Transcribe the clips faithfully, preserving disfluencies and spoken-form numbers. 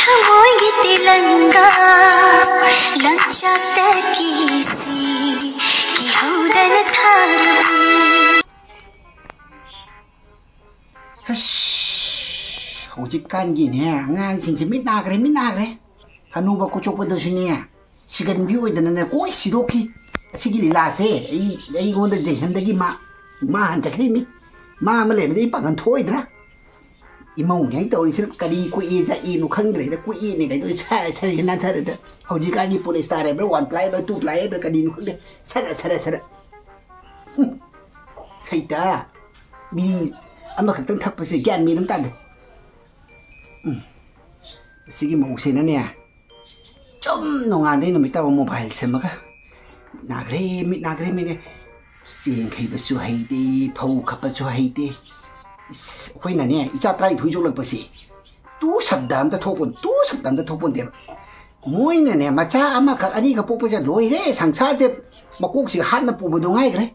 ꯊꯃꯣꯏꯒꯤ ꯇꯤꯂꯪꯒꯥ ꯂꯪꯆꯥꯛꯇꯒꯤ ꯁꯤ ꯀꯤꯍꯧꯗꯅ ꯊꯥꯔꯕꯤ꯫ ꯑꯁ, ꯍꯧꯖꯤꯛꯀꯥꯟꯒꯤꯅꯦ ꯑꯉꯥꯡꯁꯤꯡꯁꯦ ꯃꯤꯠ ꯅꯥꯈ꯭ꯔꯦ, ꯃꯤꯠ ꯅꯥꯈ꯭ꯔꯦ꯫ ꯍꯅꯨꯕ ꯀꯣꯆꯣꯛꯄꯗꯁꯨꯅꯦ ꯁꯤꯒꯟꯕꯤ ꯑꯣꯏꯗꯅꯅꯦ ꯀꯣꯏ ꯁꯤꯗꯣꯛꯈꯤ꯫ ꯑꯁꯤꯒꯤ ꯂꯤꯂꯥꯁꯦ ꯑꯩ, ꯑꯩꯉꯣꯟꯗ ꯌꯦꯡꯍꯟꯗꯒꯤ ꯃꯥ, ꯃꯥ ꯍꯟꯖꯈ꯭ꯔꯤꯅꯤ꯫ ꯃꯥ ꯑꯃ ꯂꯩꯔꯝꯗꯤ ꯑꯩ ꯄꯥꯡꯒꯟ ꯊꯣꯛꯑꯣꯏꯗ꯭ꯔꯥ? ꯏꯃꯧꯅꯦ ꯍꯥꯏꯅ ꯇꯧꯔꯤꯁꯤꯅ ꯀꯔꯤ ꯀꯣꯏꯑꯦ ꯆꯥꯛꯑꯦꯅꯣ ꯈꯪꯗ꯭ꯔꯦꯗ, ꯀꯣꯏꯑꯦꯅꯦ ꯀꯩꯗꯧꯔꯤ ꯁꯔ ꯁꯔ ꯅꯥꯟꯊꯔꯦꯗ꯫ ꯍꯧꯖꯤꯛꯀꯥꯟꯒꯤ ꯄꯣꯂꯤꯁꯇꯥꯔ ꯍꯥꯏꯕ꯭ꯔꯥ, ꯋꯥꯟ ꯄ꯭ꯂꯥꯏ ꯍꯥꯏꯕ꯭ꯔꯥ, ꯇꯨ ꯄ꯭ꯂꯥꯏ ꯍꯥꯏꯕ꯭ꯔꯥ, ꯀꯔꯤꯅꯣ ꯈꯪꯗꯦ, ꯁꯔ ꯁꯔ ꯁꯔ꯫ ꯎꯝ꯫ ꯁꯩꯇ, ꯃꯤ ꯑꯃꯈꯛꯇꯪ ꯊꯛꯄꯁꯦ ꯒ꯭ꯌꯥꯟ ꯃꯦꯟ ꯑꯃ ꯇꯥꯗꯦ꯫ ꯎꯝ꯫ ꯑꯁꯤꯒꯤ ꯃꯧꯁꯤꯅꯅꯦ ꯆꯨꯝ ꯅꯣꯡꯉꯥꯟꯗꯩ ꯅꯨꯃꯤꯠ ꯇꯥꯕ ꯃꯣꯕꯥꯏꯜ ꯁꯦꯝꯃꯒ ꯃꯤꯠ ꯅꯥꯈ꯭ꯔꯦ, ꯃꯤꯠ ꯅꯥꯈ꯭ꯔꯦ, ꯃꯤꯠ ꯅꯥꯈ꯭ꯔꯦ꯫ ꯆꯦꯡ ꯈꯩꯕꯁꯨ ꯍꯩꯇꯦ, ꯐꯧ ꯈꯞꯄꯁꯨ ꯍꯩꯇꯦ꯫ ꯏꯁ, ꯑꯩꯈꯣꯏꯅꯅꯦ ꯏꯆꯥ ꯇꯔꯥꯅꯤꯊꯣꯏ ꯌꯣꯛꯂꯛꯄꯁꯦ ꯇꯨ ꯁꯕꯗ ꯑꯝꯇ ꯊꯣꯛꯄꯣꯟ, ꯇꯨ ꯁꯕꯗ ꯑꯝꯇ ꯊꯣꯛꯄꯣꯟꯇꯦꯕ꯫ ꯃꯣꯏꯅꯅꯦ ꯃꯆꯥ ꯑꯃꯈꯛ ꯑꯅꯤꯈꯛ ꯄꯣꯛꯄꯁꯦ ꯂꯣꯏꯔꯦ, ꯁꯪꯁꯥꯔꯁꯦ ꯃꯀꯣꯛꯁꯤꯒ ꯍꯥꯠꯅ ꯄꯨꯕꯗꯣ ꯉꯥꯏꯈ꯭ꯔꯦ꯫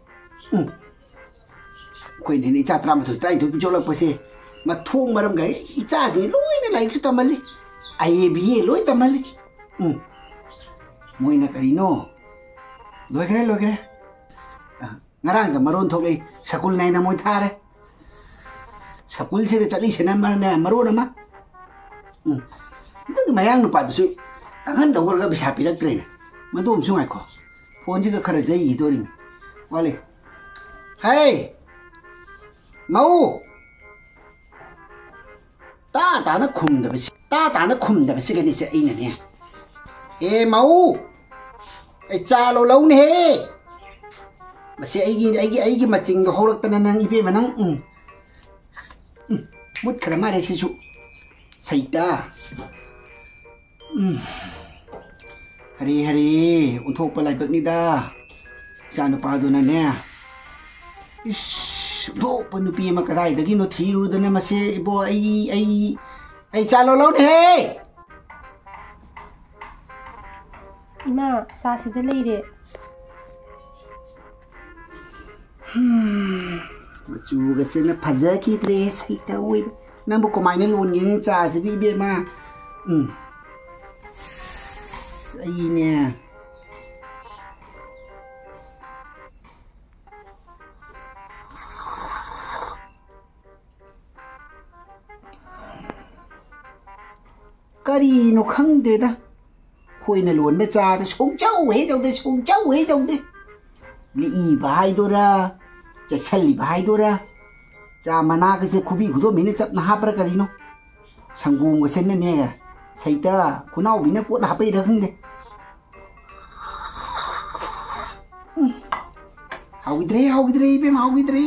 ꯎꯝ꯫ ꯑꯩꯈꯣꯏꯅ ꯍꯦꯟꯅ ꯏꯆꯥ ꯇꯔꯥꯃꯥꯊꯣꯏ ꯇꯔꯥꯅꯤꯊꯣꯏ ꯄꯤꯊꯣꯛꯂꯛꯄꯁꯦ ꯃꯊꯣꯡ ꯃꯔꯝꯒ ꯏꯆꯥꯁꯤꯡ ꯂꯣꯏꯅ ꯂꯥꯏꯔꯤꯛꯁꯨ ꯇꯝꯍꯜꯂꯤ, ꯑꯥꯏ ꯑꯦ ꯕꯤ ꯑꯦ ꯂꯣꯏ ꯇꯝꯍꯜꯂꯤ꯫ ꯎꯝ꯫ ꯃꯣꯏꯅ ꯀꯔꯤꯅꯣ? ꯂꯣꯏꯈ꯭ꯔꯦ, ꯂꯣꯏꯈ꯭ꯔꯦ꯫ ꯑ, ꯉꯔꯥꯡꯗ ꯃꯔꯣꯟ ꯊꯣꯛꯂꯛꯏ, ꯁ꯭ꯀꯨꯜ ꯅꯥꯏꯅ ꯃꯣꯏ ꯊꯥꯔꯦ꯫ ꯁ꯭ꯀꯨꯜꯁꯤꯒ ꯆꯠꯂꯤꯁꯤꯅ ꯃꯔꯅ-, ꯃꯔꯣꯟ ꯑꯃ꯫ ꯎꯝ꯫ ꯑꯗꯨꯒꯤ ꯃꯌꯥꯡ ꯅꯨꯄꯥꯗꯨꯁꯨ ꯀꯥꯡꯍꯟ ꯂꯧꯈ꯭ꯔꯒ ꯄꯩꯁꯥ ꯄꯤꯔꯛꯇ꯭ꯔꯦꯅꯦ꯫ ꯃꯗꯨ ꯑꯃꯁꯨ ꯉꯥꯏꯈꯣ꯫ ꯐꯣꯟꯁꯤꯒ ꯈꯔ ꯌꯩꯈꯤꯗꯣꯔꯤꯅꯤ꯫ ꯋꯥꯠꯂꯤ꯫ ꯍꯩ! ꯃꯧ! ꯇꯥ ꯇꯥꯅ ꯈꯨꯝꯗꯕꯁꯤ, ꯇꯥ ꯇꯥꯅ ꯈꯨꯝꯗꯕꯁꯤꯒꯅꯤꯁꯦ ꯑꯩꯅꯅꯦ꯫ ꯑꯦ ꯃꯧ! ꯑꯩ ꯆꯥ ꯂꯣꯜꯂꯧꯅꯦꯍꯦ! ꯃꯁꯤ ꯑꯩꯒꯤ, ꯑꯩꯒꯤ, ꯑꯩꯒꯤ ꯃꯆꯤꯡꯗꯣ ꯍꯧꯔꯛꯇꯅ ꯅꯪ ꯏꯕꯦꯝꯃ ꯅꯪ, ꯎꯝ꯫ ꯎꯝ, ꯃꯨꯠꯈ꯭ꯔ ꯃꯥꯜꯂꯦ ꯁꯤꯁꯨ꯫ ꯁꯩꯇ꯫ ꯎꯝ꯫ ꯍꯔꯦ ꯍꯔꯦ, ꯑꯣꯟꯊꯣꯛꯄ ꯂꯥꯏꯕꯛꯅꯤꯗ꯫ ꯏꯆꯥ ꯅꯨꯄꯥꯗꯨꯅꯅꯦ꯫ ꯏꯁ, ꯑꯣꯟꯊꯣꯛꯄ ꯅꯨꯄꯤ ꯑꯃ ꯀꯗꯥꯏꯗꯒꯤꯅꯣ ꯊꯤꯔꯨꯗꯅ ꯃꯁꯦ, ꯏꯕꯣ, ꯑꯩ, ꯑꯩ, ꯑꯩ ꯆꯥ ꯂꯣꯜꯂꯧꯅꯦꯍꯦ! ꯏꯃꯥ, ꯆꯥ ꯁꯤꯗ ꯂꯩꯔꯦ꯫ ꯍꯝ, ꯃꯆꯨꯒꯁꯤꯅ ꯐꯖꯈꯤꯗ꯭ꯔꯦ, ꯁꯩꯇ ꯑꯣꯏꯕ꯫ ꯅꯪꯕꯨ ꯀꯃꯥꯏꯅ ꯂꯣꯟꯒꯦꯅꯦ ꯆꯥꯁꯤꯕꯨ ꯏꯕꯦꯝꯃ? ꯎꯝ꯫ ꯑꯁ, ꯑꯩꯅꯦ꯫ ꯀꯔꯤꯅꯣ ꯈꯪꯗꯦꯗ꯫ ꯑꯩꯈꯣꯏꯅ ꯂꯣꯟꯕ ꯆꯥꯗ ꯁꯨꯡꯆꯧ ꯍꯦꯛ ꯇꯧꯗꯦ, ꯁꯨꯡꯆꯧ ꯍꯦꯛ ꯇꯧꯗꯦ꯫ ꯂꯤꯛꯏꯕ ꯍꯥꯏꯗꯣꯏꯔꯥ, ꯆꯦꯛꯁꯜꯂꯤꯕ ꯍꯥꯏꯗꯣꯏꯔꯥ, ꯆꯥ ꯃꯅꯥꯒꯁꯦ ꯈꯨꯕꯤ ꯈꯨꯗꯣꯝꯕꯤꯅ ꯆꯞꯅ ꯍꯥꯞꯄ꯭ꯔꯥ ꯀꯔꯤꯅꯣ? ꯁꯪꯒꯣꯝꯒꯁꯦꯅꯅꯦ, ꯁꯩꯇ ꯈꯨꯅꯥꯎꯕꯤꯅ ꯀꯣꯠꯅ ꯍꯥꯞꯄꯛꯏꯔꯥ ꯈꯪꯗꯦ꯫ ꯎꯝ꯫ ꯍꯥꯎꯈꯤꯗ꯭ꯔꯦ, ꯍꯥꯎꯈꯤꯗ꯭ꯔꯦ, ꯏꯕꯦꯝꯃ, ꯍꯥꯎꯈꯤꯗ꯭ꯔꯦ꯫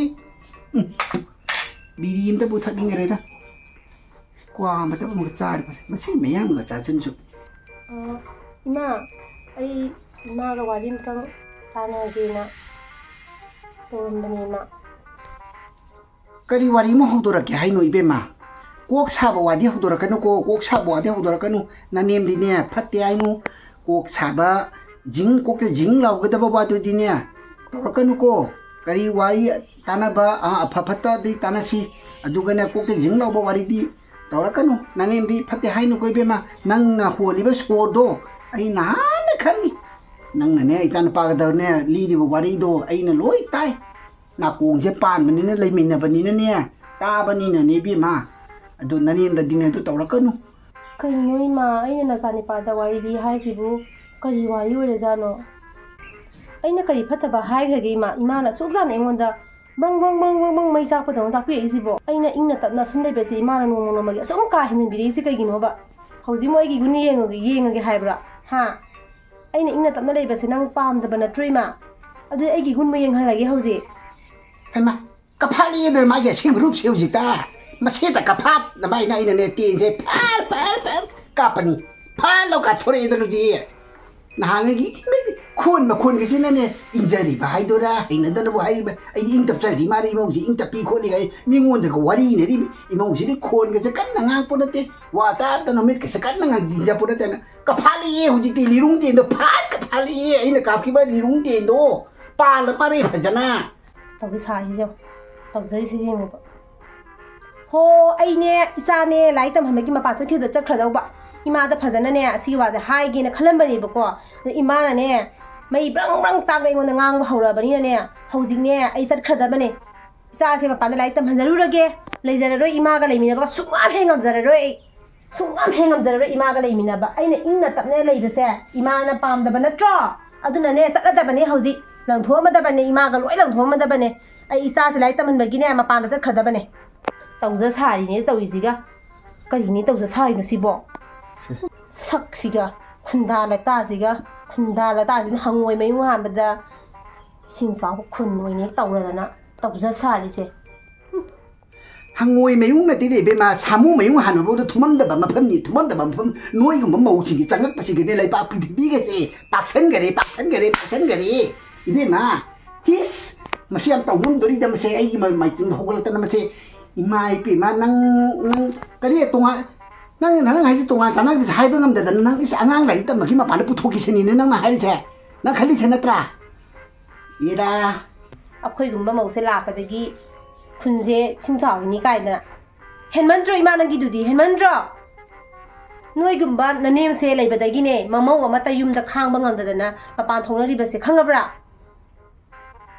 ꯎꯝ꯫ ꯕꯤꯔꯤ ꯑꯝꯇꯕꯨ ꯊꯛꯅꯤꯡꯈ꯭ꯔꯦꯗ꯫ ꯀ꯭ꯋꯥ ꯑꯃꯇꯪ ꯑꯃꯨꯛ ꯆꯥꯔꯕꯅꯦ꯫ ꯃꯁꯤ ꯃꯌꯥꯡꯅꯒ ꯆꯥꯁꯤꯟꯁꯨ꯫ ꯑ, ꯏꯃꯥ, ꯑꯩ ꯏꯃꯥꯒ ꯋꯥꯔꯤ ꯑꯝꯇꯪ ꯇꯥꯟꯅꯒꯦꯅ ꯇꯧꯔꯝꯕꯅꯦ, ꯏꯃꯥ꯫ ꯀꯔꯤ ꯋꯥꯔꯤ ꯑꯃꯨꯛ ꯍꯧꯗꯣꯔꯛꯀꯦ ꯍꯥꯏꯅꯣ, ꯏꯕꯦꯝꯃ? ꯀꯣꯛ ꯁꯥꯕ ꯋꯥꯗꯤ ꯍꯧꯗꯣꯔꯛꯀꯅꯨꯀꯣ, ꯀꯣꯛ ꯁꯥꯕ ꯋꯥꯗꯤ ꯍꯧꯗꯣꯔꯛꯀꯅꯨ꯫ ꯅꯅꯦꯝꯗꯤꯅꯦ, ꯐꯠꯇꯦ ꯍꯥꯏꯅꯨ꯫ ꯀꯣꯛ ꯁꯥꯕ, ꯖꯤꯡ, ꯀꯣꯛꯇ ꯖꯤꯡ ꯂꯥꯎꯒꯗꯕ ꯋꯥꯗꯨꯗꯤꯅꯦ, ꯇꯧꯔꯛꯀꯅꯨꯀꯣ꯫ ꯀꯔꯤ ꯋꯥꯔꯤ ꯇꯥꯟꯅꯕ, ꯑ, ꯑꯐ ꯐꯠꯇꯗꯤ ꯇꯥꯟꯅꯁꯤ꯫ ꯑꯗꯨꯒꯅꯦ, ꯀꯣꯛꯇ ꯖꯤꯡ ꯂꯥꯎꯕ ꯋꯥꯔꯤꯗꯤ ꯇꯧꯔꯛꯀꯅꯨ꯫ ꯅꯅꯦꯝꯗꯤ ꯐꯠꯇꯦ ꯍꯥꯏꯅꯨꯀꯣ, ꯏꯕꯦꯝꯃ꯫ ꯅꯪꯅ ꯍꯣꯜꯂꯤꯕ ꯁꯣꯔꯗꯣ ꯑꯩ ꯅꯍꯥꯟꯅ ꯈꯪꯉꯤ꯫ ꯅꯪꯅꯅꯦ, ꯏꯆꯥꯅꯨꯄꯥꯒꯗꯅꯦ, ꯂꯤꯔꯤꯕ ꯋꯥꯔꯤꯗꯣ ꯑꯩꯅ ꯂꯣꯏ ꯇꯥꯏ꯫ ꯅꯥꯀꯣꯡꯁꯦ ꯄꯥꯟꯕꯅꯤꯅ, ꯂꯩꯃꯤꯟꯅꯕꯅꯤꯅꯅꯦ, ꯇꯥꯕꯅꯤꯅꯅꯦ ꯏꯕꯦꯝꯃ꯫ ꯑꯗꯨ ꯅꯅꯦꯝꯗꯗꯤꯅꯦ ꯑꯗꯨ ꯇꯧꯔꯛꯀꯅꯨ꯫ ꯀꯩꯅꯣ ꯏꯃꯥ, ꯑꯩꯅ ꯅꯆꯥꯅꯤꯄꯥꯗ ꯋꯥꯔꯤ ꯂꯤ ꯍꯥꯏꯁꯤꯕꯨ ꯀꯔꯤ ꯋꯥꯔꯤ ꯑꯣꯏꯔꯖꯥꯠꯅꯣ? ꯑꯩꯅ ꯀꯔꯤ ꯐꯠꯇꯕ ꯍꯥꯏꯈ꯭ꯔꯒꯦ ꯏꯃꯥ? ꯏꯃꯥꯅ ꯑꯁꯨꯛ ꯌꯥꯝꯅ ꯑꯩꯉꯣꯟꯗ ꯕ꯭ꯔꯪ ꯕ꯭ꯔꯪ ꯕ꯭ꯔꯪ ꯕ꯭ꯔꯪ ꯕ꯭ꯔꯪ ꯃꯩ ꯆꯥꯛꯄꯗꯧꯅ ꯆꯥꯛꯄꯤꯔꯛꯏꯁꯤꯕꯣ? ꯑꯩꯅ ꯏꯪꯅ ꯇꯞꯅ ꯑꯁꯨꯝ ꯂꯩꯕꯁꯦ ꯏꯃꯥꯅ ꯅꯣꯡꯃ ꯅꯣꯡꯃꯒꯤ ꯑꯁꯨꯝ ꯀꯥ ꯍꯦꯟꯖꯤꯟꯕꯤꯔꯛꯏꯁꯤ ꯀꯩꯒꯤꯅꯣꯕ? ꯍꯧꯖꯤꯛ ꯃꯣꯏꯒꯤ ꯒꯨꯟ ꯌꯦꯡꯉꯒꯦ, ꯌꯦꯡꯉꯒꯦ ꯍꯥꯏꯕ꯭ꯔꯥ? ꯍꯥ? ꯑꯩꯅ ꯏꯪꯅ ꯇꯞꯅ ꯂꯩꯕꯁꯦ ꯅꯪ ꯄꯥꯝꯗꯕ ꯅꯠꯇ꯭ꯔꯣ, ꯏꯃꯥ? ꯑꯗꯨꯗꯤ ꯑꯩꯒꯤ ꯒꯨꯟꯕꯨ ꯌꯦꯡꯍꯜꯂꯒꯦ ꯍꯧꯖꯤꯛ꯫ ꯍꯩꯃꯥ, ꯀꯐꯥꯠꯂꯛꯑꯦꯗꯅ ꯃꯥꯒꯤ ꯑꯁꯦꯡꯕ ꯔꯨꯞꯁꯦ ꯍꯧꯖꯤꯛꯇ꯫ ꯃꯁꯦꯠꯇ ꯀꯐꯥꯠ, ꯑꯗꯨꯃꯥꯏꯅ ꯑꯩꯅꯅꯦ ꯇꯦꯟꯁꯦ ꯐꯠ ꯐꯠ ꯐꯠ ꯀꯥꯞꯄꯅꯤ꯫ ꯐꯠ ꯂꯥꯎ ꯀꯥꯞꯊꯣꯔꯛꯑꯦꯗꯅ ꯍꯧꯖꯤꯛ꯫ ꯅꯍꯥꯟꯉꯩꯒꯤ ꯈꯣꯟ ꯃꯈꯣꯟꯒꯁꯤꯅꯅꯦ, ꯏꯟꯖꯔꯤꯕ ꯍꯥꯏꯗꯣꯏꯔꯥ, ꯍꯩꯅꯗꯅꯕ ꯍꯥꯏꯔꯤꯕ, ꯑꯩꯗꯤ ꯏꯪ ꯇꯞꯆꯔꯗꯤ ꯃꯥꯅ ꯏꯃꯧꯁꯤ ꯏꯪ ꯇꯞꯄꯤ ꯈꯣꯠꯂꯤ ꯍꯥꯏ, ꯃꯤꯉꯣꯟꯗꯒ ꯋꯥꯔꯤ ꯏꯅꯔꯤꯕ ꯏꯃꯧꯁꯤꯗꯤ ꯈꯣꯟꯒꯁꯦ ꯀꯟꯅ ꯉꯥꯡꯄꯣ ꯅꯠꯇꯦ, ꯋꯥ ꯇꯥꯗꯅ ꯃꯤꯠꯀꯁꯦ ꯀꯟꯅ ꯉꯥꯡꯖꯤꯟꯖꯄꯣ ꯅꯠꯇꯦꯅ, ꯀꯐꯥꯠꯂꯛꯑꯦ ꯍꯧꯖꯤꯛꯇꯤ ꯂꯤꯔꯨꯡ ꯇꯦꯟꯗꯣ, ꯐꯥꯠ ꯀꯐꯥꯠꯂꯛꯑꯦ ꯑꯩꯅ ꯀꯥꯞꯈꯤꯕ ꯂꯤꯔꯨꯡ ꯇꯦꯟꯗꯣ, ꯄꯥꯜꯂ ꯃꯥꯔꯦ ꯐꯖꯅ꯫ ꯇꯧꯔꯤ ꯁꯥꯔꯤꯁꯦ ꯌꯦꯡꯉꯣ, ꯇꯧꯖꯔꯤꯁꯦ ꯌꯦꯡꯉꯣꯕ꯫ ꯍꯣ, ꯑꯩꯅꯦ, ꯏꯆꯥꯅꯦ ꯂꯥꯏꯔꯤꯛ ꯇꯝꯍꯟꯕꯒꯤ ꯃꯄꯥꯟ ꯆꯠꯈꯤꯕꯗ ꯆꯠꯈ꯭ꯔꯗꯧꯕ꯫ ꯏꯃꯥꯗ ꯐꯖꯅꯅꯦ ꯑꯁꯤꯒꯤ ꯋꯥꯁꯦ ꯍꯥꯏꯒꯦꯅ ꯈꯜꯂꯝꯕꯅꯦꯕꯀꯣ꯫ ꯑꯗꯣ ꯏꯃꯥꯅꯅꯦ ꯃꯩ ꯕ꯭ꯔꯪ ꯕ꯭ꯔꯪ ꯆꯥꯛꯅ ꯑꯩꯉꯣꯟꯗ ꯉꯥꯡꯕ ꯍꯧꯔꯛꯑꯕꯅꯤꯅꯅꯦ, ꯍꯧꯖꯤꯛꯅꯦ ꯑꯩ ꯆꯠꯈ꯭ꯔꯗꯕꯅꯦ꯫ ꯏꯆꯥꯁꯦ ꯃꯄꯥꯟꯗ ꯂꯥꯏꯔꯤꯛ ꯇꯝꯍꯟꯖꯔꯨꯔꯒꯦ꯫ ꯂꯩꯖꯔꯔꯣꯏ, ꯏꯃꯥꯒ ꯂꯩꯃꯤꯟꯅꯕꯒ ꯁꯨꯡꯉꯝ ꯍꯦꯛ ꯉꯝꯖꯔꯔꯣꯏ ꯑꯩ꯫ ꯁꯨꯡꯉꯝ ꯍꯦꯛ ꯉꯝꯖꯔꯔꯣꯏ ꯏꯃꯥꯒ ꯂꯩꯃꯤꯟꯅꯕ꯫ ꯑꯩꯅ ꯏꯪꯅ ꯇꯞꯅ ꯂꯩꯕꯁꯦ ꯏꯃꯥꯅ ꯄꯥꯝꯗꯕ ꯅꯠꯇ꯭ꯔꯣ? ꯑꯗꯨꯅꯅꯦ ꯆꯠꯂꯗꯕꯅꯦ ꯍꯧꯖꯤꯛ꯫ ꯂꯪꯊꯣꯛꯑꯝꯃꯗꯕꯅꯦ, ꯏꯃꯥꯒ ꯂꯣꯏ ꯂꯪꯊꯣꯛꯑꯝꯃꯗꯕꯅꯦ꯫ ꯑꯩ ꯏꯆꯥꯁꯦ ꯂꯥꯏꯔꯤꯛ ꯇꯝꯍꯟꯕꯒꯤꯅꯦ ꯃꯄꯥꯟꯗ ꯆꯠꯈ꯭ꯔꯗꯕꯅꯦ꯫ ꯇꯧꯖ ꯁꯥꯔꯤꯅꯦ ꯇꯧꯔꯤꯁꯤꯒ꯫ ꯀꯔꯤꯅꯦ ꯇꯧꯖ ꯁꯥꯔꯤꯅꯣ ꯁꯤꯕꯣ? ꯁꯛꯁꯤꯒ, ꯈꯨꯟꯗꯥ ꯂꯛꯇꯥꯁꯤꯒ, ꯈꯨꯟꯗꯥ ꯂꯛꯇꯥꯁꯤꯅ ꯍꯪꯉꯣꯏ ꯃꯌꯨꯡ ꯍꯥꯟꯕꯗ ꯏꯁꯤꯡ ꯆꯥꯎꯕ ꯈꯨꯟ ꯑꯣꯏꯅ ꯇꯧꯔꯗꯅ ꯇꯧꯖ ꯁꯥꯔꯤꯁꯦ꯫ ꯍꯪꯉꯣꯏ ꯃꯌꯨꯡ ꯅꯠꯇꯦꯅꯦ ꯏꯕꯦꯝꯃ, ꯁꯥꯃꯨ ꯃꯌꯨꯡ ꯍꯥꯟꯕꯐꯥꯎꯗ ꯊꯨꯝꯃꯝꯗꯕ ꯃꯐꯝꯅꯤ, ꯊꯨꯝꯃꯝꯗꯕ ꯃꯐꯝ꯫ ꯅꯣꯏꯒꯨꯝꯕ ꯃꯧꯁꯤꯡꯒꯤ ꯆꯪꯉꯛꯄꯁꯤꯒꯅꯦ ꯂꯩꯕꯥꯛ ꯄ꯭ꯔꯤꯊꯤꯕꯤꯒꯁꯦ ꯄꯥꯛꯁꯟꯈꯔꯦ, ꯄꯥꯛꯁꯟꯈꯔꯦ, ꯄꯥꯛꯁꯟꯈꯔꯦ꯫ ꯏꯕꯦꯝꯃ, ꯍꯤꯁ, ꯃꯁꯤ ꯌꯥꯝ ꯇꯧ ꯉꯝꯗꯣꯔꯤꯗ ꯃꯁꯦ꯫ ꯑꯩꯒꯤ ꯃ-, ꯃꯥꯏꯆꯤꯟꯗ ꯍꯧꯒꯠꯂꯛꯇꯅ ꯃꯁꯦ꯫ ꯏꯃꯥ ꯏꯄꯦꯝꯃ, ꯅꯪ, ꯅꯪ ꯀꯔꯤ ꯇꯣꯉꯥꯟ, ꯅꯪ, ꯅꯪ ꯍꯥꯏꯁꯦ ꯇꯣꯉꯥꯟ ꯆꯥꯟꯅꯕꯁꯦ ꯍꯥꯏꯕ ꯉꯝꯗꯗꯅ ꯅꯪ ꯏꯁ ꯑꯉꯥꯡ ꯂꯥꯏꯔꯤꯛ ꯇꯝꯕꯒꯤ ꯃꯄꯥꯟꯗ ꯄꯨꯊꯣꯛꯈꯤꯁꯤꯅꯤꯅꯦ ꯅꯪꯅ ꯍꯥꯏꯔꯤꯁꯦ? ꯅꯪ ꯈꯜꯂꯤꯁꯦ ꯅꯠꯇ꯭ꯔꯥ? ꯏꯔꯥ꯫ ꯑꯩꯈꯣꯏꯒꯨꯝꯕ ꯃꯧꯁꯦ ꯂꯥꯛꯄꯗꯒꯤ ꯈꯨꯟꯁꯦ ꯏꯁꯤꯡ ꯆꯥꯎꯔꯤꯅꯤ ꯀꯥꯏꯗꯅ꯫ ꯍꯦꯟꯃꯟꯗ꯭ꯔꯣ ꯏꯃꯥ ꯅꯪꯒꯤꯗꯨꯗꯤ? ꯍꯦꯟꯃꯟꯗ꯭ꯔꯣ? ꯅꯣꯏꯒꯨꯝꯕ ꯅꯅꯦꯝꯁꯦ ꯂꯩꯕꯗꯒꯤꯅꯦ ꯃꯃꯧ ꯑꯃꯠꯇ ꯌꯨꯝꯗ ꯈꯥꯡꯕ ꯉꯝꯗꯗꯅ ꯃꯄꯥꯟ ꯊꯣꯛꯅꯔꯤꯕꯁꯦ, ꯈꯪꯉꯕ꯭ꯔꯥ?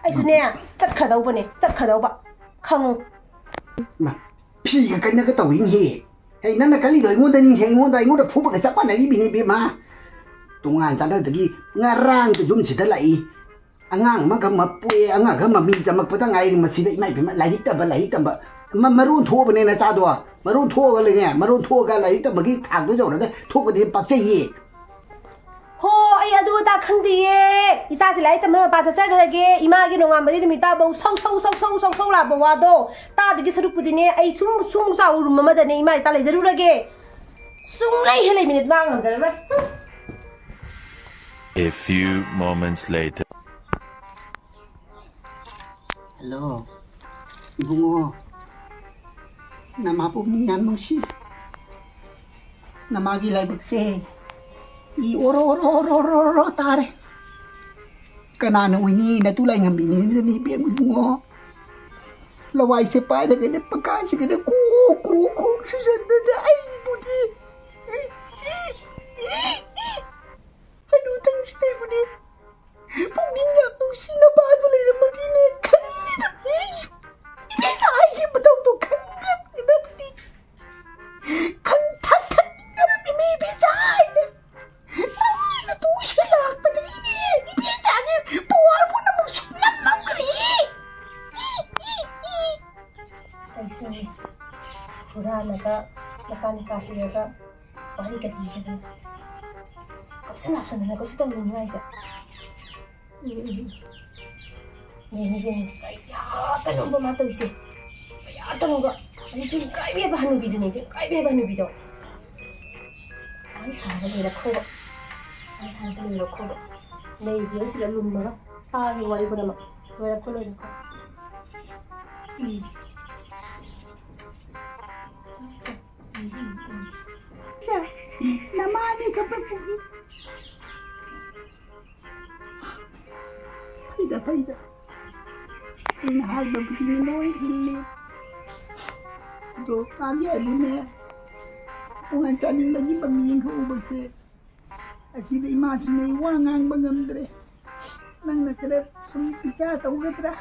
ꯑꯩꯁꯨꯅꯦ ꯆꯠꯈ꯭ꯔꯗꯧꯕꯅꯦ, ꯆꯠꯈ꯭ꯔꯗꯧꯕ꯫ ꯈꯪꯉꯨ꯫ ꯃꯥ, ꯐꯤꯒ ꯀꯟꯅꯒ ꯇꯧꯔꯤꯅꯦꯍꯦ꯫ ꯍꯦ, ꯅꯪꯅ ꯀꯜꯂꯤꯗꯣ ꯑꯩꯉꯣꯟꯗꯅꯤꯅꯦꯍꯦ, ꯑꯩꯉꯣꯟꯗ, ꯑꯩꯉꯣꯟꯗ ꯐꯨꯕꯒ ꯆꯞ ꯃꯥꯟꯅꯔꯤꯕꯅꯤ ꯏꯕꯦꯝꯃ꯫ ꯇꯣꯉꯥꯟ ꯆꯥꯟꯅꯗꯒꯤ ꯉꯔꯥꯡꯗ ꯌꯨꯝꯁꯤꯗ ꯂꯥꯛꯏ꯫ ꯑꯉꯥꯡ ꯑꯃꯒ ꯃꯄꯣꯛꯑꯦ, ꯑꯉꯥꯡ ꯑꯃ ꯃꯃꯤ ꯇꯝꯃꯛꯄꯗ ꯉꯥꯏꯔꯤ꯫ ꯃꯁꯤꯗ ꯏꯃꯥ ꯏꯕꯦꯝꯃ, ꯂꯥꯏꯔꯤꯛ ꯇꯝꯕ, ꯂꯥꯏꯔꯤꯛ ꯇꯝꯕ꯫ ꯃ-, ꯃꯔꯣꯟ ꯊꯣꯛꯑꯕꯅꯦ ꯅꯆꯥꯗꯣ꯫ ꯃꯔꯣꯟ ꯊꯣꯛꯑꯒ ꯂꯩꯅꯦ, ꯃꯔꯣꯟ ꯊꯣꯛꯑꯒ ꯂꯥꯏꯔꯤꯛ ꯇꯝꯕꯒꯤ ꯊꯥꯛꯇꯣ ꯌꯧꯔꯒ ꯊꯣꯛꯄꯗꯤ ꯄꯥꯛꯆꯩꯌꯦ꯫ ꯍꯣ, ꯑꯩ ꯑꯗꯨ ꯑꯗꯥ ꯈꯪꯗꯦꯌꯦ꯫ ꯏꯆꯥꯁꯦ ꯂꯥꯏꯔꯤꯛ ꯇꯝꯕ ꯃꯄꯥꯟ ꯆꯠꯆꯈ꯭ꯔꯒꯦ꯫ ꯏꯃꯥꯒꯤ ꯅꯣꯡꯉꯥꯟꯕꯗꯒꯤ ꯅꯨꯃꯤꯠ ꯇꯥꯕꯧ ꯁꯧ ꯁꯧ ꯁꯧ ꯁꯧ ꯁꯧ ꯁꯧ ꯂꯥꯛꯄ ꯋꯥꯗꯣ ꯇꯥꯗꯒꯤ ꯁꯔꯨꯛꯄꯨꯗꯤꯅꯦ, ꯑꯩ ꯁꯨꯝ, ꯁꯨꯝ ꯆꯥꯎ ꯔꯨꯝ ꯑꯃꯗꯅꯦ ꯏꯃꯥ ꯏꯆꯥ ꯂꯩꯖꯔꯨꯔꯒꯦ꯫ ꯁꯨꯡꯂꯩ ꯍꯦꯛ ꯂꯩꯃꯤꯟꯅ ꯃꯥ ꯉꯝꯖꯔꯔꯣꯏ꯫ A few moments later. Hello, ꯏꯕꯨꯡꯉꯣ, ꯅꯃꯥꯕꯨ ꯃꯤ ꯌꯥꯝ ꯅꯨꯡꯁꯤ꯫ ꯅꯃꯥꯒꯤ ꯂꯥꯏꯕꯛꯁꯦ ꯏ ꯑꯣꯔꯣ ꯑꯣꯔꯣ ꯑꯣꯔꯣ ꯑꯣꯔꯣ ꯑꯣꯔꯣ ꯇꯥꯔꯦ꯫ ꯀꯅꯥꯅ ꯎꯏꯅꯤ? ꯅꯇꯨ ꯂꯥꯏꯉꯝꯕꯤꯅꯤ ꯏꯕꯦꯝ ꯏꯕꯨꯡꯉꯣ꯫ ꯂꯋꯥꯏꯁꯦ ꯄꯥꯏꯔꯒꯅꯦ ꯄꯀꯥꯁꯤꯒꯅꯦ ꯀꯨ ꯀꯣꯛ ꯀꯣꯛ ꯁꯨꯖꯟꯗꯅ ꯑꯩꯕꯨꯗꯤ꯫ ꯍꯅꯨꯊꯪꯁꯤꯗ ꯑꯩꯕꯨꯅꯦ꯫ ꯄꯨꯛꯅꯤꯡ ꯌꯥꯝ ꯅꯨꯡꯁꯤꯅ ꯄꯥꯗꯨ ꯂꯩꯔꯝꯃꯗꯤꯅꯦ ꯈꯜꯂꯤꯗꯕꯅꯤ꯫ ꯏꯕꯦꯆꯥ ꯑꯩꯒꯤ ꯃꯇꯧꯗꯣ ꯈꯪꯒꯗꯕꯅꯤ꯫ ꯈꯪꯊꯠ ꯊꯠꯅꯤꯡꯉꯕꯅꯤ ꯃꯤ ꯏꯕꯦꯆꯥ ꯍꯥꯏꯅ꯫ ꯅꯪꯒꯤ ꯅꯇꯨꯁꯦ ꯂꯥꯛꯄꯗꯒꯤꯅꯦ ꯏꯕꯦꯆꯥꯒꯤ ꯄꯋꯥꯔ ꯄꯨꯝꯅꯃꯛ ꯁꯨꯞꯅꯝ ꯅꯝꯈ꯭ꯔꯦ꯫ E, E, E. ꯇꯧꯏꯁꯦ꯫ ꯍꯨꯔꯥꯜꯂꯒ ꯃꯆꯥꯅꯨꯄꯥꯁꯤꯗꯒ ꯋꯥꯔꯤꯒ ꯂꯤꯗꯅ ꯀꯞꯁꯟ ꯂꯥꯞꯁꯟꯗꯅꯒꯁꯨ ꯇꯧꯔꯤꯅꯤ ꯃꯥꯏꯁꯦ꯫ ꯎꯝ, ꯎꯝ, ꯎꯝ꯫ ꯌꯦꯡꯉꯤꯁꯦ, ꯌꯦꯡꯉꯤꯁꯦ, ꯀꯌꯥꯗꯅꯣꯕ ꯃꯥ ꯇꯧꯔꯤꯁꯦ? ꯀꯌꯥꯗꯅꯣꯕ? ꯑꯗꯩ ꯇꯨ ꯏꯀꯥꯏꯕꯤ ꯍꯥꯏꯕ ꯍꯅꯨꯕꯤꯗꯨꯅꯦ, ꯇꯨ ꯏꯀꯥꯏꯕꯤ ꯍꯥꯏꯕ ꯍꯅꯨꯕꯤꯗꯣ꯫ ꯋꯥꯔꯤ ꯁꯥꯟꯅꯕ ꯂꯣꯏꯔꯛꯈ꯭ꯔꯣꯕ꯫ ꯋꯥꯔꯤ ꯁꯥꯟꯅꯕ ꯂꯣꯏꯔꯛꯈ꯭ꯔꯣꯕ꯫ ꯂꯩꯒꯦ ꯁꯤꯗ ꯂꯨꯝꯃꯒ ꯇꯥꯒꯦ ꯋꯥꯔꯤ ꯄꯨꯝꯅꯃꯛ꯫ ꯂꯣꯏꯔꯛꯈ꯭ꯔꯣ, ꯂꯣꯏꯔꯛꯈ꯭ꯔꯣ꯫ ꯎꯝ꯫ ꯅꯃꯥꯅꯦ ꯀꯞꯄꯛꯄꯒꯤ꯫ ꯐꯩꯗ, ꯐꯩꯗ꯫ ꯑꯩꯅ ꯍꯥꯏꯕꯕꯨꯗꯤ ꯂꯣꯏ ꯏꯜꯂꯤ꯫ ꯑꯗꯣ ꯃꯥꯒꯤ ꯑꯗꯨꯅꯦ, ꯇꯣꯉꯥꯟ ꯆꯥꯅꯤꯡꯕꯒꯤ ꯃꯃꯤ ꯌꯦꯡꯍꯧꯕꯁꯦ꯫ ꯑꯁꯤꯗ ꯏꯃꯥꯁꯨꯅꯦ ꯋꯥ ꯉꯥꯡꯕ ꯉꯝꯗ꯭ꯔꯦ꯫ ꯅꯪꯅ ꯈꯔ ꯁꯨꯝ ꯏꯆꯥ ꯇꯧꯒꯗ꯭ꯔꯥ?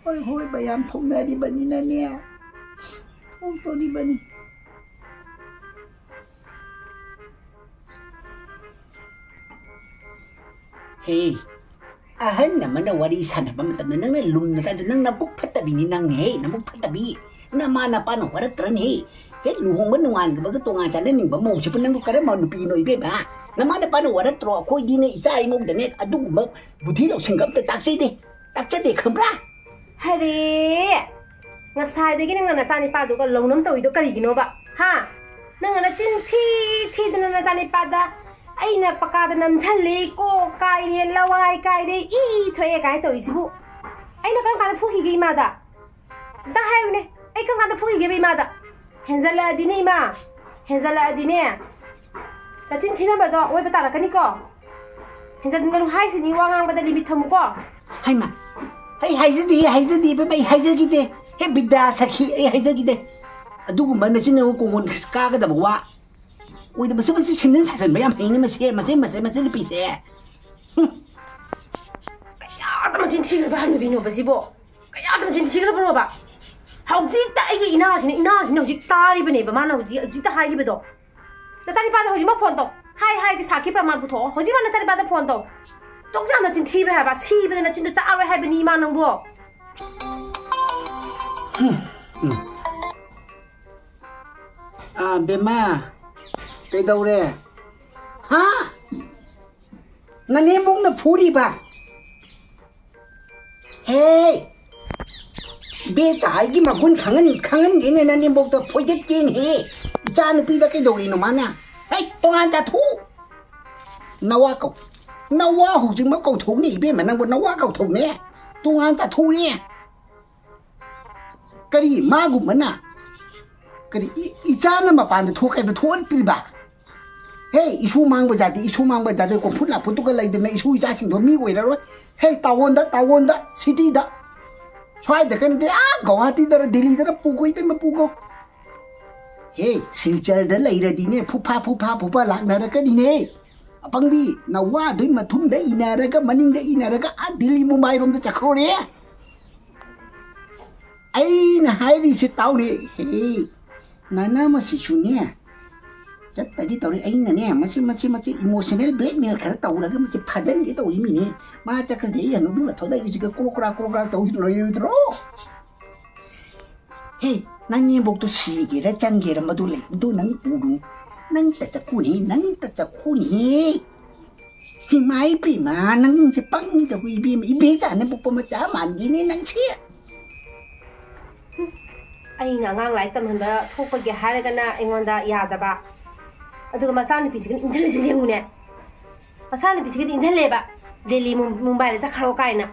ꯍꯣꯏ, ꯍꯣꯏ, ꯃꯌꯥꯝ ꯊꯣꯛꯅꯔꯤꯕꯅꯤꯅꯅꯦ꯫ ꯊꯣꯛꯇꯣꯔꯤꯕꯅꯤ꯫ ꯍꯦ, ꯑꯍꯟ ꯑꯃꯅ ꯋꯥꯔꯤ ꯁꯥꯟꯅꯕ ꯃꯇꯝꯗ ꯅꯪꯅ ꯂꯨꯝꯅ ꯇꯥꯏꯗꯣ, ꯅꯪ ꯅꯕꯨꯛ ꯐꯠꯇꯕꯤꯅꯤ ꯅꯪ, ꯍꯦ, ꯅꯕꯨꯛ ꯐꯠꯇꯕꯤ꯫ ꯅꯃꯥ ꯅꯄꯥꯅ ꯋꯥꯔꯛꯇ꯭ꯔꯅꯦ? ꯍꯦ, ꯂꯨꯍꯣꯡꯕ ꯅꯣꯡꯉꯥꯟꯕꯒ ꯇꯣꯉꯥꯟ ꯆꯥꯅꯅꯤꯡꯕ ꯃꯧꯁꯤꯕꯨ ꯅꯪꯕꯨ ꯀꯔꯝꯕ ꯅꯨꯄꯤꯅꯣ ꯏꯕꯦꯝꯃ? ꯅꯃꯥ ꯅꯄꯥꯅ ꯋꯥꯔꯛꯇ꯭ꯔꯣ? ꯑꯩꯈꯣꯏꯗꯤꯅꯦ ꯏꯆꯥ ꯏꯃꯧꯗꯅꯦ ꯑꯗꯨꯒꯨꯝꯕ ꯕꯨꯙꯤ ꯂꯧꯁꯤꯡꯒ ꯑꯝꯇ ꯇꯥꯛꯆꯗꯦ, ꯇꯥꯛꯆꯗꯦ ꯈꯪꯕ꯭ꯔꯥ? ꯍꯔꯦ! ꯉꯁꯥꯏꯗꯒꯤ ꯅꯪꯅ ꯅꯆꯥꯅꯤꯄꯥꯗꯨꯒ ꯂꯧꯅꯝ ꯇꯧꯔꯤꯗꯣ ꯀꯔꯤꯒꯤꯅꯣꯕ? ꯍꯥ? ꯅꯪꯅ ꯅꯆꯤꯟ ꯊꯤ ꯊꯤꯗꯅ ꯅꯆꯥꯅꯤꯄꯥꯗ ꯑꯩꯅ ꯄꯀꯥꯗ ꯅꯝꯁꯜꯂꯤ, ꯀꯣꯛ ꯀꯥꯏꯔꯦ, ꯂꯋꯥꯏ ꯀꯥꯏꯔꯦ, ꯏ ꯊꯣꯛꯑꯦ ꯀꯥꯏꯅ ꯇꯧꯔꯤꯁꯤꯕꯨ ꯑꯩꯅ ꯀꯔꯝ ꯀꯥꯟꯗ ꯐꯨꯈꯤꯒꯦ ꯏꯃꯥꯗ? ꯑꯝꯇ ꯍꯥꯏꯌꯨꯅꯦ, ꯑꯩ ꯀꯔꯝ ꯀꯥꯟꯗ ꯐꯨꯈꯤꯒꯦꯕ ꯏꯃꯥꯗ? ꯍꯦꯟꯖꯜꯂꯛꯑꯗꯤꯅꯦ ꯏꯃꯥ, ꯍꯦꯟꯖꯜꯂꯛꯑꯗꯤꯅꯦ, ꯅꯆꯤꯟ ꯊꯤꯔꯝꯕꯗꯣ ꯑꯋꯣꯏꯕ ꯇꯥꯔꯛꯀꯅꯤꯀꯣ꯫ ꯍꯦꯟꯖꯟꯒꯅꯨ ꯍꯥꯏꯁꯤꯅꯤ, ꯋꯥ ꯉꯥꯡꯕꯗ limit ꯊꯝꯃꯨꯀꯣ꯫ ꯍꯩꯃꯥ, ꯑꯩ ꯍꯥꯏꯖꯗꯦ, ꯍꯥꯏꯖꯗꯦ ꯏꯕꯦꯝꯃ, ꯑꯩ ꯍꯥꯏꯖꯈꯤꯗꯦ꯫ ꯍꯦ ꯕꯤꯗ꯭ꯌꯥ ꯁꯈꯤ, ꯑꯩ ꯍꯥꯏꯖꯈꯤꯗꯦ꯫ ꯑꯗꯨꯒꯨꯝꯕ ꯅꯆꯤꯟ ꯅꯅꯥꯎ ꯀꯣꯡꯒꯣꯟ ꯀꯥꯒꯗꯕ ꯋꯥ ꯑꯣꯏꯗꯕ꯫ ꯃꯁꯤ, ꯃꯁꯤ ꯁꯤꯟꯗꯟ ꯁꯥꯖꯟꯕ ꯌꯥꯝ ꯍꯩꯅꯦ, ꯃꯁꯤ, ꯃꯁꯤ, ꯃꯁꯤ ꯅꯨꯄꯤꯁꯦ꯫ ꯍꯨꯝ꯫ ꯀꯌꯥꯗ ꯃꯆꯤꯟ ꯊꯤꯈ꯭ꯔꯕ ꯍꯅꯨꯕꯤꯅꯣꯕ ꯁꯤꯕꯣ? ꯀꯌꯥꯗ ꯃꯆꯤꯟ ꯊꯤꯈ꯭ꯔꯕꯅꯣꯕ? ꯍꯧꯖꯤꯛꯇ ꯑꯩꯒꯤ ꯏꯅꯥꯁꯤꯅ, ꯏꯅꯥꯁꯤꯅ ꯍꯧꯖꯤꯛ ꯇꯥꯔꯤꯕꯅꯦꯕ, ꯃꯥꯅ ꯍꯧꯖꯤꯛ, ꯍꯧꯖꯤꯛꯇ ꯍꯥꯏꯈꯤꯕꯗꯣ꯫ ꯅꯆꯥꯅꯤꯄꯥꯗ ꯍꯧꯖꯤꯛꯃꯛ ꯐꯣꯟ ꯇꯧ꯫ ꯍꯥꯏ, ꯍꯥꯏꯗꯤ ꯁꯥꯈꯤ ꯄ꯭ꯔꯃꯥꯟ ꯄꯨꯊꯣꯛꯑꯣ꯫ ꯍꯧꯖꯤꯛꯃꯛ ꯅꯆꯥꯅꯤꯄꯥꯗ ꯐꯣꯟ ꯇꯧ꯫ ꯗꯨꯛ ꯌꯥꯝꯅ ꯆꯤꯟꯊꯤꯕ꯭ꯔꯥ ꯍꯥꯏꯕ? ꯁꯤꯕꯗ ꯅꯆꯤꯟꯗꯣ ꯆꯥꯔꯣꯏ ꯍꯥꯏꯕꯅꯤ ꯏꯃꯥ ꯅꯪꯕꯣ꯫ ꯎꯝ꯫ ꯑꯥ, ꯕꯦꯝꯃ, ꯀꯩꯗꯧꯔꯦ? ꯍꯥ? ꯅꯅꯦꯝꯕꯣꯛꯅ ꯐꯨꯔꯤꯕ? ꯍꯦ! ꯕꯦꯆꯥ ꯑꯩꯒꯤ ꯃꯒꯨꯟ ꯈꯪꯍꯟ-, ꯈꯪꯍꯟꯒꯦꯅꯦ ꯅꯅꯦꯝꯕꯣꯛꯇ ꯐꯣꯏꯗꯠꯀꯦꯅꯦꯍꯦ꯫ ꯏꯆꯥ ꯅꯨꯄꯤꯗ ꯀꯩꯗꯧꯔꯤꯅꯣ ꯃꯥꯅ? ꯍꯩ, ꯇꯣꯉꯥꯟ ꯆꯥꯊꯣꯛꯎ꯫ ꯅꯋꯥ ꯀꯧ꯫ ꯅꯋꯥ ꯍꯧꯖꯤꯛꯃꯛ ꯀꯧꯊꯣꯛꯅꯦ ꯏꯕꯦꯝꯃ, ꯅꯪꯕꯨ ꯅꯋꯥ ꯀꯧꯊꯣꯛꯅꯦ꯫ ꯇꯣꯉꯥꯟ ꯆꯥꯊꯣꯛꯎꯅꯦ꯫ ꯀꯔꯤ ꯃꯥꯒꯨꯝꯕꯅ? ꯀꯔꯤ ꯏ-, ꯏꯆꯥꯅ ꯃꯄꯥꯟꯗ ꯊꯣꯛ ꯍꯥꯏꯕ ꯊꯣꯛꯍꯟꯗ꯭ꯔꯤꯕ? ꯍꯦ, ꯏꯁꯨ ꯃꯥꯡꯕ ꯖꯥꯇꯤ, ꯏꯁꯨ ꯃꯥꯡꯕ ꯖꯥꯇꯤ, ꯀꯣꯝꯐꯨꯠ ꯂꯥꯐꯨꯠꯇꯨꯒ ꯂꯩꯗꯅ ꯏꯁꯨ ꯏꯆꯥꯁꯤꯡꯗꯣ ꯃꯤ ꯑꯣꯏꯔꯔꯣꯏ꯫ ꯍꯦ, ꯇꯥꯋꯣꯟꯗ, ꯇꯥꯋꯣꯟꯗ, ꯁꯤꯇꯤꯗ꯫ ꯁ꯭ꯋꯥꯏꯗ ꯀꯩꯅꯣꯗꯤ, ꯑꯥ, ꯒꯧꯍꯥꯇꯤꯗꯔ, ꯗꯤꯜꯂꯤꯗꯔ ꯄꯨꯈꯣ, ꯏꯕꯦꯝꯃ, ꯄꯨꯈꯣ꯫ ꯍꯦ, ꯁꯤꯜꯆꯔꯗ ꯂꯩꯔꯗꯤꯅꯦ, ꯐꯨꯐꯥ, ꯐꯨꯐꯥ, ꯐꯨꯐꯥ ꯂꯥꯛꯅꯔꯛꯀꯅꯤꯅꯦ꯫ ꯑꯄꯪꯕꯤ, ꯅꯋꯥꯗꯨꯏ ꯃꯊꯨꯝꯗ ꯏꯅꯔꯒ, ꯃꯅꯤꯡꯗ ꯏꯅꯔꯒ, ꯑꯥ, ꯗꯤꯜꯂꯤ, ꯃꯨꯝꯕꯥꯏꯔꯣꯝꯗ ꯆꯠꯈ꯭ꯔꯣꯅꯦ꯫ ꯑꯩꯅ ꯍꯥꯏꯔꯤꯁꯦ ꯇꯥꯎꯅꯦ꯫ ꯍꯦ, ꯅꯅꯥ ꯃꯁꯤꯁꯨꯅꯦ, ꯆꯠꯇꯒꯤ ꯇꯧꯔꯤ꯫ ꯑꯩꯅꯅꯦ, ꯃꯁꯤ, ꯃꯁꯤ, ꯃꯁꯤ emotional blackmail ꯈꯔ ꯇꯧꯔꯒ ꯃꯁꯤ ꯐꯥꯖꯟꯒꯦ ꯇꯧꯔꯤꯃꯤꯅꯦ꯫ ꯃꯥ ꯆꯠꯈ꯭ꯔꯗꯤ ꯑꯩ ꯍꯅꯨꯕꯤ ꯃꯊꯣꯏꯗ ꯑꯩꯁꯤꯒ ꯀ꯭ꯔꯣꯛ ꯀ꯭ꯔꯥꯛ, ꯀ꯭ꯔꯣꯛ ꯀ꯭ꯔꯥꯛ ꯇꯧ ꯂꯣꯏꯔꯣꯏꯗ꯭ꯔꯣ? ꯍꯦ, ꯅꯪ ꯅꯦꯝꯕꯣꯛꯇꯣ ꯁꯤꯒꯦꯔꯥ ꯆꯪꯒꯦꯔꯥ ꯃꯗꯨ ꯂꯩ, ꯃꯗꯨ ꯅꯪ ꯎꯔꯨ꯫ ꯅꯪ ꯇ ꯆꯠꯈꯣꯅꯦ, ꯅꯪ ꯇ ꯆꯠꯈꯣꯅꯦ꯫ ꯏꯃꯥ ꯏꯕꯦꯝꯃ, ꯅꯪꯁꯦ ꯄꯪꯉꯤꯗꯀꯣ ꯏꯕꯦꯝꯃ, ꯏꯕꯦꯆꯥꯅ ꯄꯣꯛꯄ ꯃꯆꯥ ꯃꯥꯟꯗꯦꯅꯦ ꯅꯪꯁꯦ꯫ ꯑꯩꯅ ꯑꯉꯥꯡ ꯂꯥꯏꯔꯤꯛ ꯇꯝꯍꯟꯕ ꯊꯣꯛꯄꯒꯤ ꯍꯥꯏꯔꯒꯅ ꯑꯩꯉꯣꯟꯗ ꯌꯥꯗꯕ, ꯑꯗꯨꯒ ꯃꯆꯥꯅꯨꯄꯤꯁꯤꯒꯅ ꯏꯟꯖꯜꯂꯤꯁꯦ ꯌꯦꯡꯉꯨꯅꯦ꯫ ꯃꯆꯥꯅꯨꯄꯤꯁꯤꯒꯗꯤ ꯏꯟꯖꯜꯂꯦꯕ, ꯗꯦꯜꯂꯤ, ꯃꯨꯝ-, ꯃꯨꯝꯕꯥꯏꯗ ꯆꯠꯈ꯭ꯔꯣ ꯀꯥꯏꯅ꯫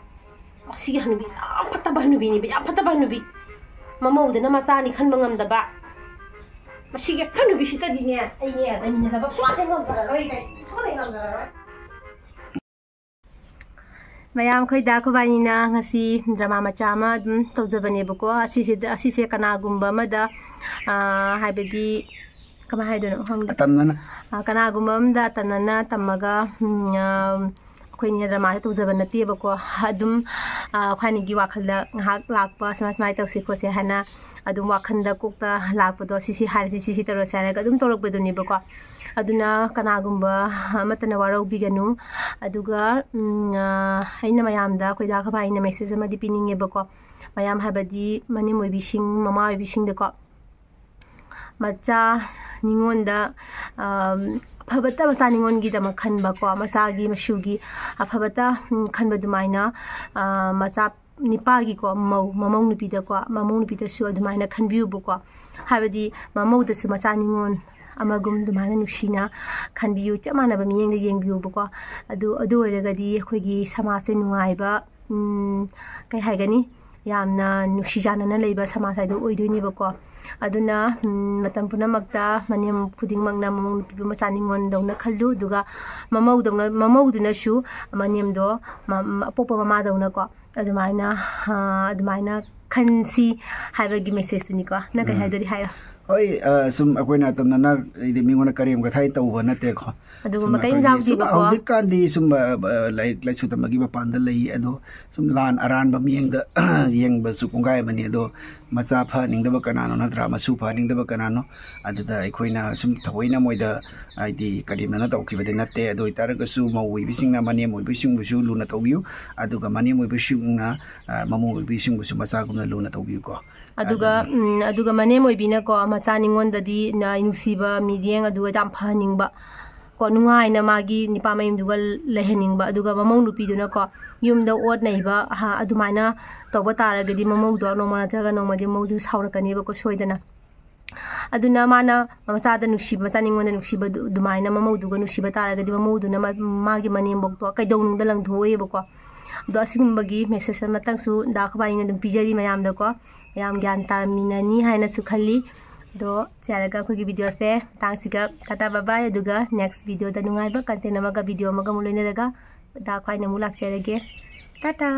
ꯃꯁꯤꯒꯤ ꯍꯅꯨꯕꯤꯁꯦ ꯌꯥꯝ ꯐꯠꯇꯕ ꯍꯅꯨꯕꯤꯅꯦꯕ, ꯌꯥꯝ ꯐꯠꯇꯕ ꯍꯅꯨꯕꯤ꯫ ꯃꯃꯧꯗꯅ ꯃꯆꯥꯅꯤ ꯈꯟꯕ ꯉꯝꯗꯕ꯫ ꯃꯁꯤꯒꯤ ꯍꯅꯨꯕꯤꯁꯤꯗꯗꯤꯅꯦ, ꯑꯩꯅꯦ ꯂꯩꯃꯤꯟꯅꯗꯕ ꯁꯨꯡꯌꯥ ꯍꯦꯛ ꯉꯝꯖꯔꯔꯣꯏ, ꯑꯩ ꯁꯨꯡꯌꯥ ꯍꯦꯛ ꯉꯝꯖꯔꯔꯣꯏ꯫ ꯃꯌꯥꯝ, ꯑꯩꯈꯣꯏꯗ ꯑꯩꯈꯣꯏꯕꯥꯅꯤꯅ ꯉꯁꯤ ꯗ꯭ꯔꯃꯥ ꯃꯆꯥ ꯑꯃ ꯑꯗꯨꯝ ꯇꯧꯖꯕꯅꯦꯕꯀꯣ꯫ ꯑꯁꯤꯁꯤꯗ, ꯑꯁꯤꯁꯦ ꯀꯅꯥꯒꯨꯝꯕ ꯑꯃꯗ, ꯑꯥ, ꯍꯥꯏꯕꯗꯤ, ꯀꯃꯥꯏ ꯍꯥꯏꯗꯣꯏꯅꯣ ꯈꯪꯗꯦ꯫ ꯑꯇꯝꯅꯅ꯫ ꯑꯥ, ꯀꯅꯥꯒꯨꯝꯕ ꯑꯃꯗ ꯑꯇꯝꯅꯅ ꯇꯝꯃꯒ, ꯎꯝ, ꯑꯥ, ꯑꯩꯈꯣꯏꯅ ꯗ꯭ꯔꯃꯥꯁꯦ ꯇꯧꯖꯕ ꯅꯠꯇꯦꯕꯀꯣ꯫ ꯑꯗꯨꯝ, ꯑꯥ, ꯑꯩꯈꯣꯏ ꯑꯅꯤꯒꯤ ꯋꯥꯈꯜꯗ ꯉꯥꯏꯍꯥꯛ ꯂꯥꯛꯄ, ꯁꯨꯃꯥꯏ ꯁꯨꯃꯥꯏ ꯇꯧꯁꯤ ꯈꯣꯠꯁꯤ ꯍꯥꯏꯅ ꯑꯗꯨꯝ ꯋꯥꯈꯜꯗ ꯀꯣꯛꯇ ꯂꯥꯛꯄꯗꯣ, ꯁꯤꯁꯤ ꯍꯥꯏꯔꯁꯤ, ꯁꯤꯁꯤ ꯇꯧꯔꯁꯤ ꯍꯥꯏꯔꯒ ꯑꯗꯨꯝ ꯇꯧꯔꯛꯄꯗꯨꯅꯦꯕꯀꯣ꯫ ꯑꯗꯨꯅ ꯀꯅꯥꯒꯨꯝꯕ ꯑꯃꯠꯇꯅ ꯋꯥꯔꯧꯕꯤꯒꯅꯨ꯫ ꯑꯗꯨꯒ, ꯎꯝ, ꯑꯥ, ꯑꯩꯅ ꯃꯌꯥꯝꯗ, ꯑꯩꯈꯣꯏꯗ ꯑꯩꯈꯣꯏ ꯃꯦꯁꯦꯖ ꯑꯃꯗꯤ ꯄꯤꯅꯤꯡꯉꯦꯕꯀꯣ꯫ ꯃꯌꯥꯝ ꯍꯥꯏꯕꯗꯤ ꯃꯅꯦꯝ ꯑꯣꯏꯕꯤꯁꯤꯡ, ꯃꯃꯥ ꯑꯣꯏꯕꯤꯁꯤꯡꯗꯀꯣ꯫ ꯃꯆꯥ ꯅꯤꯉꯣꯟꯗ, ꯑꯝ, ꯑꯐꯕꯇ ꯃꯆꯥ ꯅꯤꯉꯣꯟꯒꯤꯗꯃꯛ ꯈꯟꯕꯀꯣ, ꯃꯆꯥꯒꯤ ꯃꯁꯨꯒꯤ ꯑꯐꯕꯇ, ꯎꯝ, ꯈꯟꯕ ꯑꯗꯨꯃꯥꯏꯅ, ꯑ, ꯃꯆꯥ ꯅꯤꯄꯥꯒꯤꯀꯣ, ꯃꯧ, ꯃꯃꯧ ꯅꯨꯄꯤꯗꯀꯣ, ꯃꯃꯧ ꯅꯨꯄꯤꯗꯁꯨ ꯑꯗꯨꯃꯥꯏꯅ ꯈꯟꯕꯤꯌꯨꯕꯀꯣ꯫ ꯍꯥꯏꯕꯗꯤ ꯃꯃꯧꯗꯁꯨ ꯃꯆꯥ ꯅꯤꯉꯣꯟ ꯑꯃꯒꯨꯝ ꯑꯗꯨꯃꯥꯏꯅ ꯅꯨꯡꯁꯤꯅ ꯈꯟꯕꯤꯌꯨ, ꯆꯞ ꯃꯥꯟꯅꯕ ꯃꯤꯠꯌꯦꯡꯗ ꯌꯦꯡꯕꯤꯌꯨꯕꯀꯣ꯫ ꯑꯗꯨ, ꯑꯗꯨ ꯑꯣꯏꯔꯒꯗꯤ ꯑꯩꯈꯣꯏꯒꯤ ꯁꯃꯥꯖꯁꯦ ꯅꯨꯡꯉꯥꯏꯕ, ꯎꯝ, ꯀꯩ ꯍꯥꯏꯒꯅꯤ, ꯌꯥꯝꯅ ꯅꯨꯡꯁꯤ ꯆꯥꯟꯅꯅ ꯂꯩꯕ ꯁꯃꯥꯖ ꯍꯥꯏꯗꯣ ꯑꯣꯏꯗꯣꯏꯅꯦꯕꯀꯣ꯫ ꯑꯗꯨꯅ, ꯎꯝ, ꯃꯇꯝ ꯄꯨꯝꯅꯃꯛꯇ ꯃꯅꯦꯝ ꯈꯨꯗꯤꯡꯃꯛꯅ ꯃꯃꯧ ꯅꯨꯄꯤꯕꯨ ꯃꯆꯥ ꯅꯤꯉꯣꯟꯗꯧꯅ ꯈꯜꯂꯨ, ꯑꯗꯨꯒ ꯃꯃꯧꯗꯧꯅ, ꯃꯃꯧꯗꯨꯅꯁꯨ ꯃꯅꯦꯝꯗꯣ ꯃ-, ꯃ-, ꯑꯄꯣꯛꯄ ꯃꯃꯥꯗꯧꯅꯀꯣ, ꯑꯗꯨꯃꯥꯏꯅ, ꯑ, ꯑꯗꯨꯃꯥꯏꯅ ꯈꯟꯁꯤ ꯍꯥꯏꯕꯒꯤ ꯃꯦꯁꯦꯖꯇꯨꯅꯤꯀꯣ꯫ ꯅꯪ ꯀꯩ ꯎꯝ꯫ ꯍꯥꯏꯗꯣꯔꯤ ꯍꯥꯏꯔꯣ꯫ ꯍꯣꯏ, ꯑ, ꯁꯨꯝ ꯑꯩꯈꯣꯏꯅ ꯑꯇꯝꯅꯅ, ꯍꯥꯏꯗꯤ, ꯃꯤꯉꯣꯟꯗ ꯀꯔꯦꯝ ꯀꯊꯥꯏ ꯇꯧꯕ ꯅꯠꯇꯦꯀꯣ꯫ ꯑꯗꯨꯒꯨꯝꯕ ꯁꯨꯝ ꯀꯔꯤꯝ ꯑꯩꯈꯣꯏꯒꯤ ꯁꯨꯝ ꯌꯥꯎꯗꯦꯕꯀꯣ꯫ ꯍꯧꯖꯤꯛꯀꯥꯟꯗꯤ ꯁꯨꯝꯕ, ꯑ, ꯂꯥꯏꯔꯤꯛ ꯂꯥꯏꯁꯨ ꯇꯝꯕꯒꯤ ꯃꯄꯥꯟꯗ ꯂꯩ, ꯑꯗꯣ ꯁꯨꯝ ꯂꯥꯟ ꯑꯔꯥꯟꯕ ꯃꯤꯠꯌꯦꯡꯗ ꯌꯦꯡꯕꯁꯨ ꯀꯣꯡꯒꯥꯏ ꯑꯃꯅꯤ꯫ ꯑꯗꯣ ꯃꯆꯥ ꯐꯍꯟꯅꯤꯡꯗꯕ ꯀꯅꯥꯅꯣ, ꯅꯠꯇ꯭ꯔꯥ? ꯃꯁꯨ ꯐꯍꯟꯅꯤꯡꯗꯕ ꯀꯅꯥꯅꯣ? ꯑꯗꯨꯗ ꯑꯩꯈꯣꯏꯅ ꯁꯨꯝ ꯊꯑꯣꯏꯅ ꯃꯣꯏꯗ, ꯍꯥꯏꯗꯤ, ꯀꯔꯦꯝꯅꯅ ꯇꯧꯈꯤꯕꯗꯤ ꯅꯠꯇꯦ꯫ ꯑꯗꯨ ꯑꯣꯏꯇꯥꯔꯒꯁꯨ ꯃꯧ ꯑꯣꯏꯕꯤꯁꯤꯡꯅ ꯃꯅꯦꯝ ꯑꯣꯏꯕꯤꯁꯤꯡꯕꯨꯁꯨ ꯂꯨꯅ ꯇꯧꯕꯤꯌꯨ, ꯑꯗꯨꯒ ꯃꯅꯦꯝ ꯑꯣꯏꯕꯤꯁꯤꯡꯅ, ꯑ, ꯃꯃꯧ ꯑꯣꯏꯕꯤꯁꯤꯡꯕꯨꯁꯨ ꯃꯆꯥꯒꯨꯝꯅ ꯂꯨꯅ ꯇꯧꯕꯤꯌꯨꯀꯣ꯫ ꯑꯗꯨꯒ, ꯑꯗꯨꯅ ꯎꯝ, ꯑꯗꯨꯒ ꯃꯅꯦꯝ ꯑꯣꯏꯕꯤꯅꯀꯣ, ꯃꯆꯥ ꯅꯤꯉꯣꯟꯗꯗꯤ ꯅ-, ꯅꯨꯡꯁꯤꯕ ꯃꯤꯠꯌꯦꯡ ꯑꯗꯨꯒ ꯌꯥꯝ ꯐꯍꯟꯅꯤꯡꯕ ꯀꯣ, ꯅꯨꯡꯉꯥꯏꯅ ꯃꯥꯒꯤ ꯅꯤꯄꯥ ꯃꯌꯨꯝꯗꯨꯒ ꯂꯩꯍꯟꯅꯤꯡꯕ, ꯑꯗꯨꯒ ꯃꯃꯧ ꯅꯨꯄꯤꯗꯨꯅꯀꯣ, ꯌꯨꯝꯗ ꯑꯣꯠ ꯅꯩꯕ, ꯍꯥ, ꯑꯗꯨꯃꯥꯏꯅ ꯇꯧꯕ ꯇꯥꯔꯒꯗꯤ ꯃꯃꯧꯗꯣ ꯅꯣꯡꯃ ꯅꯠꯇ꯭ꯔꯒ ꯅꯣꯡꯃꯗꯤ ꯃꯃꯧꯗꯨ ꯁꯥꯎꯔꯛꯀꯅꯦꯕꯀꯣ, ꯁꯣꯏꯗꯅ꯫ ꯑꯗꯨꯅ ꯃꯥꯅ ꯃꯆꯥꯗ ꯅꯨꯡꯁꯤꯕ, ꯃꯆꯥ ꯅꯤꯉꯣꯟꯗ ꯅꯨꯡꯁꯤꯕꯗꯨ ꯑꯗꯨꯃꯥꯏꯅ ꯃꯃꯧꯗꯨꯒ ꯅꯨꯡꯁꯤꯕ ꯇꯥꯔꯒꯗꯤ ꯃꯃꯧꯗꯨꯅ ꯃ-, ꯃꯥꯒꯤ ꯃꯅꯦꯝꯕꯣꯛꯇꯣ ꯀꯩꯗꯧꯅꯨꯡꯗ ꯂꯪꯊꯣꯛꯑꯣꯏꯕꯀꯣ꯫ ꯑꯗꯣ ꯑꯁꯤꯒꯨꯝꯕꯒꯤ ꯃꯦꯁꯦꯖ ꯑꯃꯇꯪꯁꯨ ꯗꯥ ꯈꯕꯥꯏꯅ ꯑꯗꯨꯝ ꯄꯤꯖꯔꯤ ꯃꯌꯥꯝꯗꯀꯣ꯫ ꯃꯌꯥꯝ ꯒ꯭ꯌꯥꯟ ꯇꯥꯔꯝꯃꯤꯅꯅꯤ ꯍꯥꯏꯅꯁꯨ ꯈꯜꯂꯤ꯫ ꯑꯗꯣ ꯁꯤ ꯍꯥꯏꯔꯒ ꯑꯩꯈꯣꯏꯒꯤ ꯚꯤꯗꯤꯑꯣꯁꯦ ꯃꯇꯥꯡꯁꯤꯒ ꯇꯥꯇꯥ ꯕꯥꯏ ꯕꯥꯏ, ꯑꯗꯨꯒ ꯅꯦꯛꯁ ꯚꯤꯗꯤꯑꯣꯗ ꯅꯨꯡꯉꯥꯏꯕ ꯀꯟꯇꯦꯟ ꯑꯃꯒ ꯚꯤꯗꯤꯑꯣ ꯑꯃꯒ ꯑꯃꯨꯛ ꯂꯣꯏꯅꯔꯒ ꯗꯥ ꯈ꯭ꯋꯥꯏꯅ ꯑꯃꯨꯛ ꯂꯥꯛꯆꯔꯒꯦ꯫ ꯇꯥꯇꯥ꯫